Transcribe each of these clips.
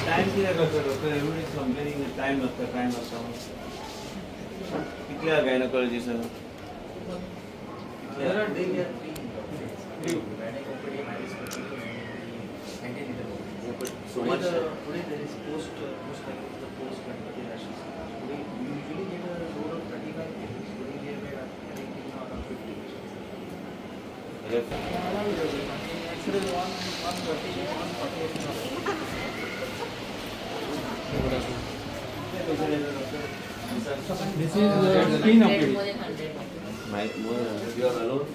Time कित्याक आसता doctor? Every complaining time लागता, टायम लागता. कितले gynaecologist? There are daily are three doctors. Gynae OPD, marriage OPD, and the antenatal OPD. So Today much. Today there is post like the post Ganpati rashes. Today we usually get a load of 35 patients. Today we have had I think around 50 patients. X-ray 1 130, 140. This is skin OPD. More than 100. My more you are alone.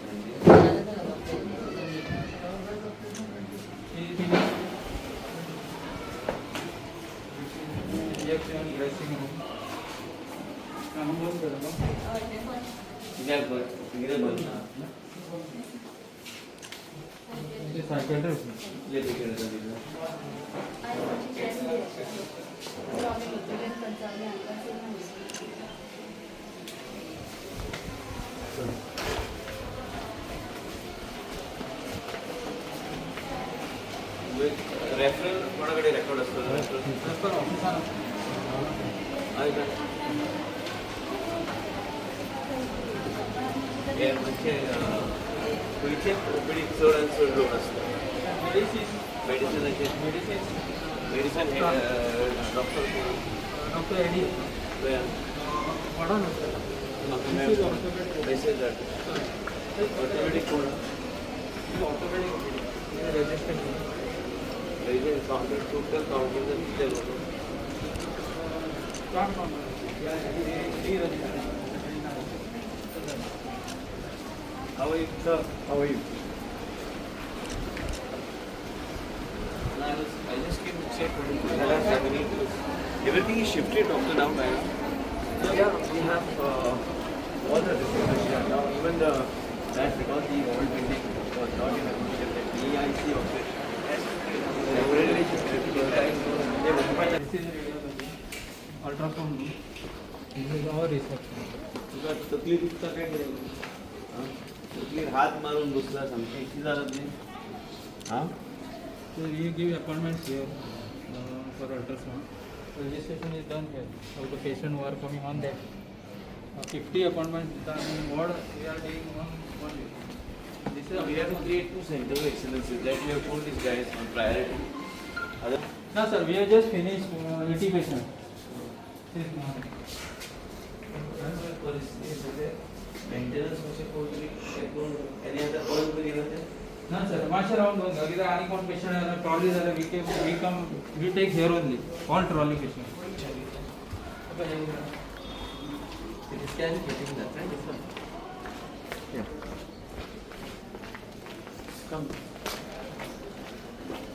Injection, dressing room. बंद करा. कित्याक बंद? कितें बंद? Cycle. कितले patient आसा तितले? Referral कोणा कडेन रेकॉर्ड आसतलो रेफरल? ऑफिसान. हय का? हे म्हणजे खंयचे ओपीडी चड आनी चड लोक आसता? मेडिसिन. मेडिसिनाचे? मेडिसिन. मेडिसन हे डॉक्टर कोण? डॉक्टर एडी. खंय? वॉर्डान आसता. म्हाका मेसेज धाडटा. ऑर्थोपेडीक कोण? Orthopaedic OPD registered. Counter, total counter कितले लोक? चार counter, three registered. How are you, sir? How are you? No, I just came to check. We need to, everything is shifted, doctor, now, right? Yeah, we have all the resources here now. Even the that because the old building was not in a condition, that DIC also has temporarily shifted because they occupy the This is radiology, ultrasound room. This is our reception. तुका तकली दुखता काय कितें? आं? तकलीर हात मारून बसला सामकें. कितें जालां तुजें? आं? So you give appointments here for ultrasound. Registration is done here of the patient who are coming on that. 50 appointments done in ward, we are doing one week. This is We have to create two centers of excellence that we have told these guys on priority. Other No sir, we have just finished 80 patients this morning. परिस्थिती सध्या maintenance मातशें कोण तरी हें करून तेणी आतां बंद करी ना तें. ना सर, मातशें रावंड बंद कित्याक आनी कोण पेशंट जाल्यार ट्रॉली जाल्यार we come, we take here only, all trolley patient. CT scan getting that right? This one. Yeah. Come.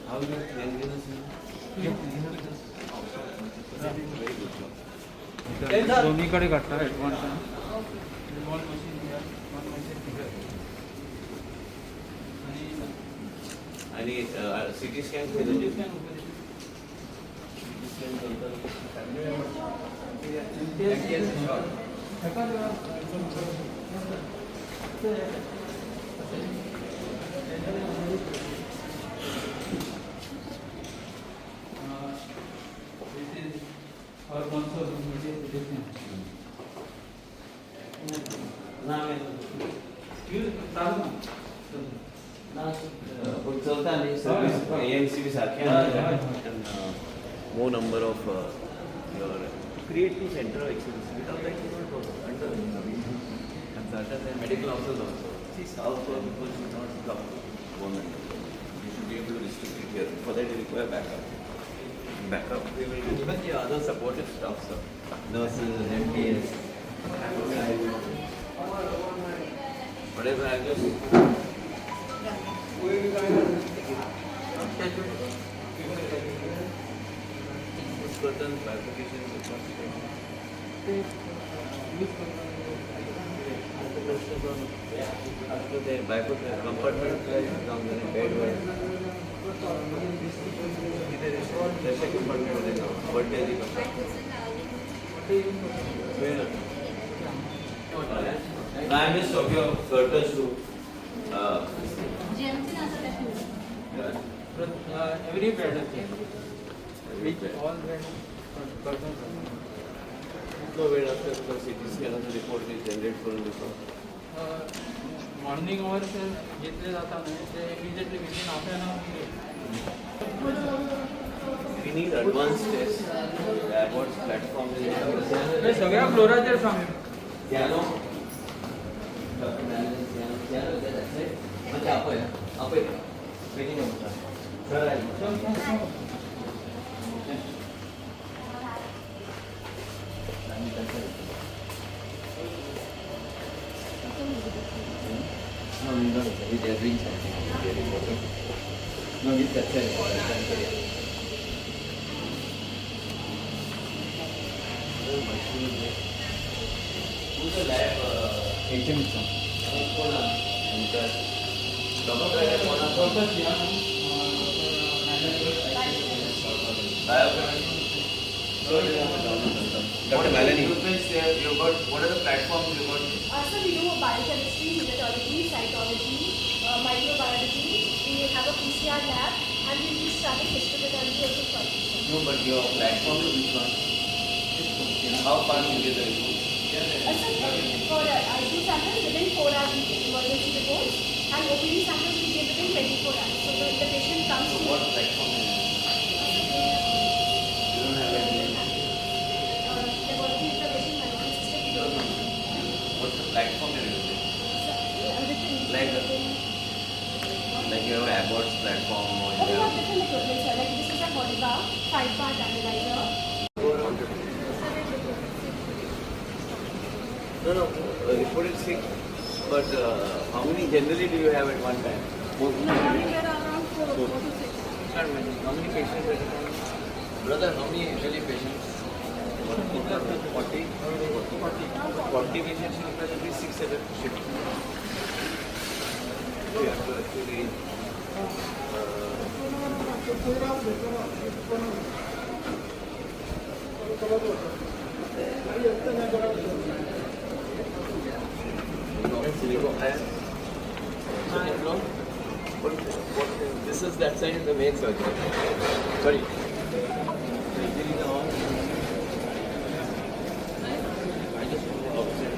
How is your cleanliness now? Yeah. Very good job. दोन्हीकडे काढता advance. One machine here, one machine here. आणि आणि CT scan खंय CT जाता? Scan. CT scan चलता. MTS. हेका. This is our console room, it is CT scan. ना. Use चालू ना. ना, पूण चलता न्ही सर्वीस? एएमसी बी सारकें. हय, हय, हय. More number of your create two center of excellence. Without that you not work. Under consultants and medical officers also. See, South Goa people should not come to government. You should be able to restrict it here. For that you require backup. Backup we will do. Even the other supportive staff, sir. Nurses, MPs, whatever. I just certain bifurcation. ते use करता. ते compartment जावंक जाय bed वर तशें compartment मध्ये birthday. ते I am just talking of certain to GMC ना. Every bed. Which all went persons. कितलो वेळ आसता तुका सिटी स्कॅनाचो रिपोर्ट जनरेट करून दिता? मॉर्निंग अवर्स जितले जाता न्हय ते immediately within half an hour. We need advanced tests. What platform is ते सगळ्या फ्लोराचेर सांग. Piano. Dr. Madeline, piano. Piano is that side? मातशें आपय आपय बेगीन यो सर आयलो. आनी तांचे. No, we not. They are doing something. They are reporting. No, this that's it. Who's the lab? HM sir. कोण आमचं? डॉक्टर कोण आसा? डॉक्टर सियान. Dr. Melanie. You got, what are the platforms you got? Sir, we do biochemistry, hematology, cytology, microbiology. We have a PCR lab, and we will be starting histopathology also shortly, sir. No, but your platform is which one? How fast you get the report? Sir, for ICU samples, within 4 hours we give emergency reports, and OPD samples we give within 24 hours. So the patient comes So to what platform is it? You don't have any. Laboratory information management system we don't have. What's the platform you're using? Sir, written, Like you have Abbott's platform or Oh, you we have have. different equipment, sir. Like this is a Horiba 5-part analyzer. No, no, reported 6. But how many generally do you have at one time? Four. Morning there are around 4 to 6. How many patients at a time? Brother, how many usually patients? 40? 40 patients in every 6 7 shift. You have to actually Second floor. What, this is that side is the main surgery. Sorry. Surgery is on. I just want to opposite.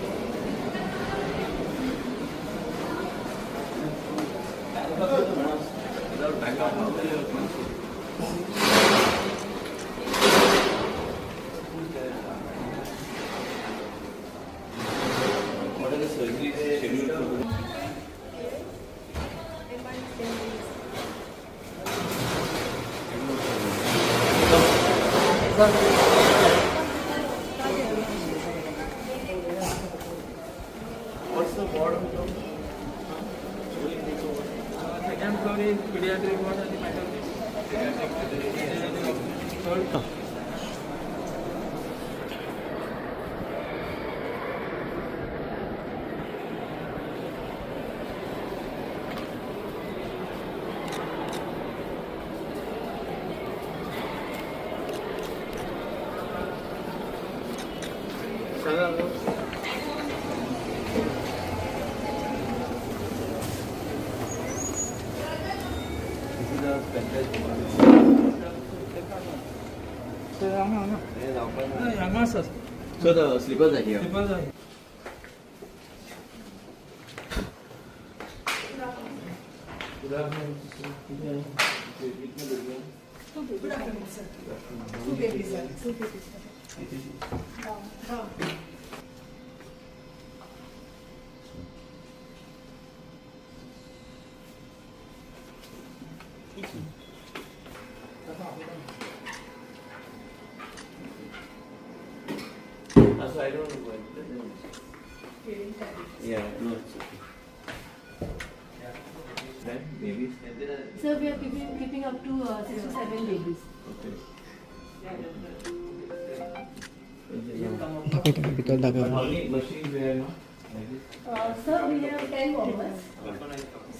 Without backup, how will you function? What are the surgeries scheduled for today? What's the ward of the Second floor is pediatric ward आणि maternity. Third. This is a specialized ward. हांगा आसा. So the slippers are here. Slippers आहे. Good afternoon, sir. Two babies, sir. Two babies, sir. Brown. Brown. So I don't know what. Yeah, no, it's okay. Then babies. Sir, we are keeping up to 6 to 7 babies. Okay. How many machines we have now? Like this? Sir, we have 10 warmers.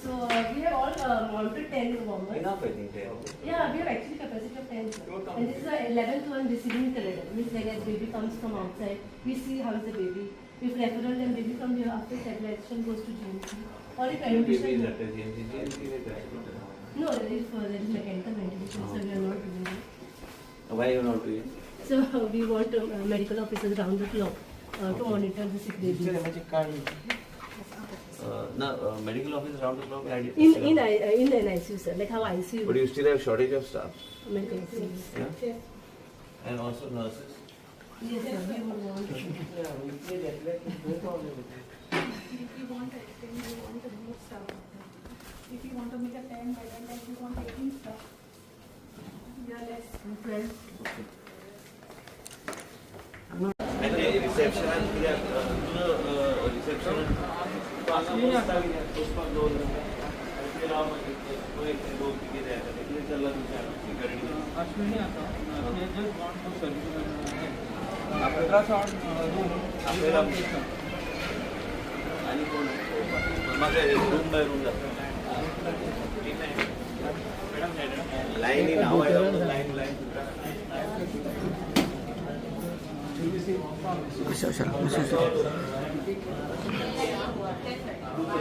So we have all mounted 10 warmers. Enough, I think. 10. Yeah, we have actually capacity of 10, sir. And this is the 11th one receiving cradle. Means like as baby comes from outside, we see how is the baby. If referral, then baby from here after stabilization goes to GMC. Or if Baby is admission. at the GMC. GMC is at No, if there is mechanical ventilation, so we are not doing that. Why you not doing? So we want medical officers round the clock to monitor the sick babies. ना, medical office round the clock. In NICU, sir, like how ICU. But you still have shortage of staff. Medical officers. Yeah? Yes. And also nurses. Yes, sir, we would want. If you want to extend, you want more staff. If you want to make a 10 by then you want 18 staff. We are less. 12. And the reception कित्याक तुजो reception बसपाक दवरला ते राव मागीर पळय ते लोक कितें येता ते कितें चल्लां तुमचें सिक्युरिटी? अश्विनी आसा, just gone to service ultrasound room. आपल्याला आनी कोण म्हाका रूम बाय रूम जाता लायनी नांव लायन लायन.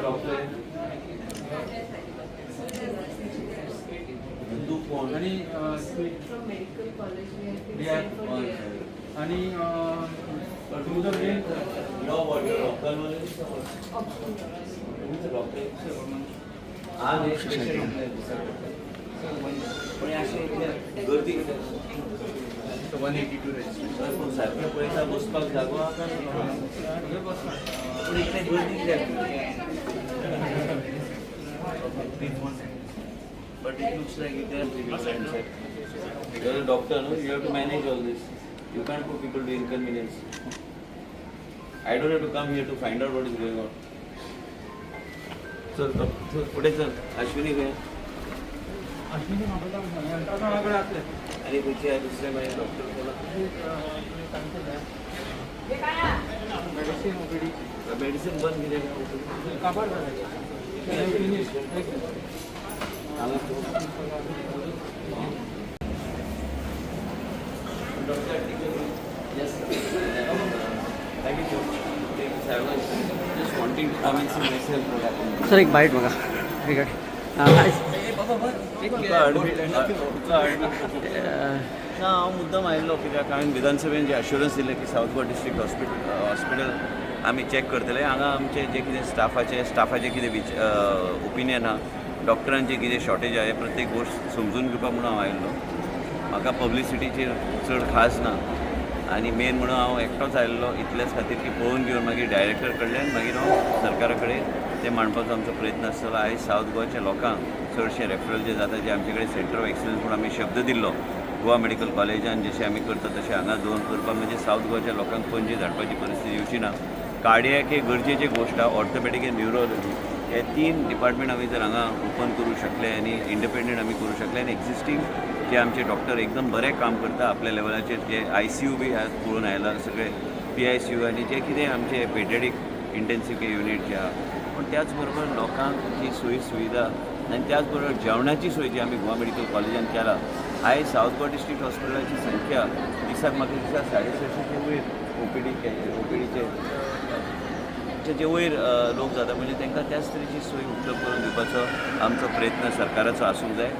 डॉक्टर तू कोण? आणि From medical college, we have been Yeah. sent for DRP. आणि to the main Your what? Your ophthalmologist or what? Who's the doctor? हा न्ही स्पेशल पण अशें इतलें गर्दी कित्याक? 182 registration. पूण सारकें पळयता बसपाक जागो आहा काय? हे बसना. पूण इतलें गर्दी कित्याक? But it looks like they are inside. You're a doctor, no? You have to manage all this. You can't put people to inconvenience. I don't have to come here to find out what is going on. चल चल फुडें चल. अश्विनी खंय? अश्विनी म्हाका अल्ट्रासाउंडा कडेन आसले. आनी खंयचे आहे दुसरे मागीर डॉक्टर कोण? Medicine OPD. मेडिसीन बंद कित्याक? काबार जालें, फिनीश. हांगा doctor. Yes, thank you. I was just wanting to come and see myself what happened. Sir, एक बाईट बघा. ठीक आहे. तुका admit ना. हांव मुद्दम आयिल्लो कित्याक हांवें विधानसभेन जें अश्युरन्स दिलें की सावथ गोवा डिस्ट्रिक्ट हॉस्पिटल आमी चॅक करतले. हांगा आमचे जे कितें स्टाफाचे कितें which opinion आहा, डॉक्टरांचे कितें शॉर्टेज आहा, हे प्रत्येक गोश्ट समजून घेवपाक म्हणून हांव आयिल्लो. म्हाका पब्लिसिटीचेर चड खास ना आनी मेन म्हणून हांव एकटोच आयिल्लो इतल्याच खातीर की पळोवन घेवन मागीर डायरेक्टर कडल्यान मागीर हांव सरकारा कडेन ते मांडपाचो आमचो प्रयत्न आसतलो. आयज सावथ गोवाच्या लोकांक चडशे रेफरल जे जाता, जे आमचे कडेन सेंटर ऑफ एक्सलन्स म्हूण आमी शब्द दिल्लो, गोवा मेडिकल कॉलेजान जशें आमी करता तशें हांगा दोन करपा म्हणजे सावथ गोवाच्या लोकांक पणजे धाडपाची परिस्थिती येवची ना. कार्डियक हे गरजेची गोश्ट आहा. ऑर्थोपेडीक आनी न्युरोलॉजी हे तीन डिपार्टमेंट आमी जर हांगा ओपन करूं शकले आनी इंडिपेंडंट आमी करूं शकले आनी एक्झिस्टींग जे आमचे डॉक्टर एकदम बरें काम करता आपल्या लेवलाचेर, जे आयसीयू बी आज पळोवन आयला सगळे, पीआयसीयू आनी जे कितें आमचे पेडियाट्रीक इंटेन्सीव केअर युनीट जे आहा, पूण त्याच बरोबर लोकांक जी सोयी सुविधा आनी त्याच बरोबर जेवणाची सोय जी आमी गोवा मेडिकल कॉलेजान केला. आयज सावथ गोवा डिस्ट्रिक्ट हॉस्पिटलाची संख्या दिसाक म्हाका दिसता 650चे वयर ओपीडीचे जे वयर लोक जाता, म्हणजे तांकां त्याच तरेची सोय उपलब्ध करून दिवपाचो आमचो प्रयत्न सरकाराचो आसूंक जाय.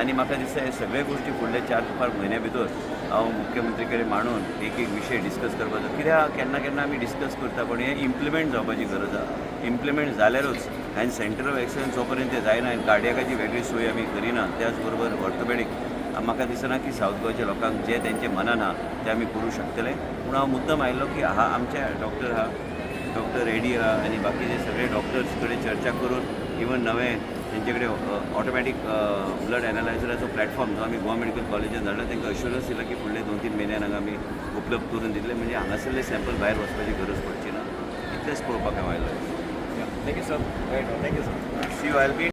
आनी म्हाका दिसता हे सगळे गोश्टी फुडले 4 ते 5 म्हयन्या भितर हांव मुख्यमंत्री कडेन मांडून एक एक विशय डिस्कस करपाचो. कित्याक केन्ना केन्ना आमी डिस्कस करता, पण हें इम्प्लिमेंट जावपाची गरज आहा. इम्प्लिमेंट जाल्यारूच आनी सेंटर ऑफ एक्सलन्स जोपर्यंत तें जायना आनी कार्डियकाची वेगळी सोय आमी करिना, त्याच बरोबर ऑर्थोपेडीक, म्हाका दिसना की सावथ गोंयच्या लोकांक जे तेंचे मनान आहा तें आमी करूं शकतले. पूण हांव मुद्दम आयिल्लो की हा आमचे डॉक्टर आहा, डॉक्टर रेडी आहा आनी बाकीचे सगळे डॉक्टर्स कडेन चर्चा करून इवन नवे तेंचे कडेन ऑटोमॅटीक ब्लड एनालायझराचो प्लॅटफॉर्म जो आमी गोवा मेडिकल कॉलेजान धाडला, तांकां अश्युरन्स दिला की फुडले 2-3 म्हयन्यान हांगा आमी उपलब्ध करून दितले, म्हणजे हांगासरले सॅम्पल भायर वचपाची गरज पडची ना. इतलेंच पळोवपाक हांव आयलो. Thank you, sir. Thank you, sir. See you, I'll be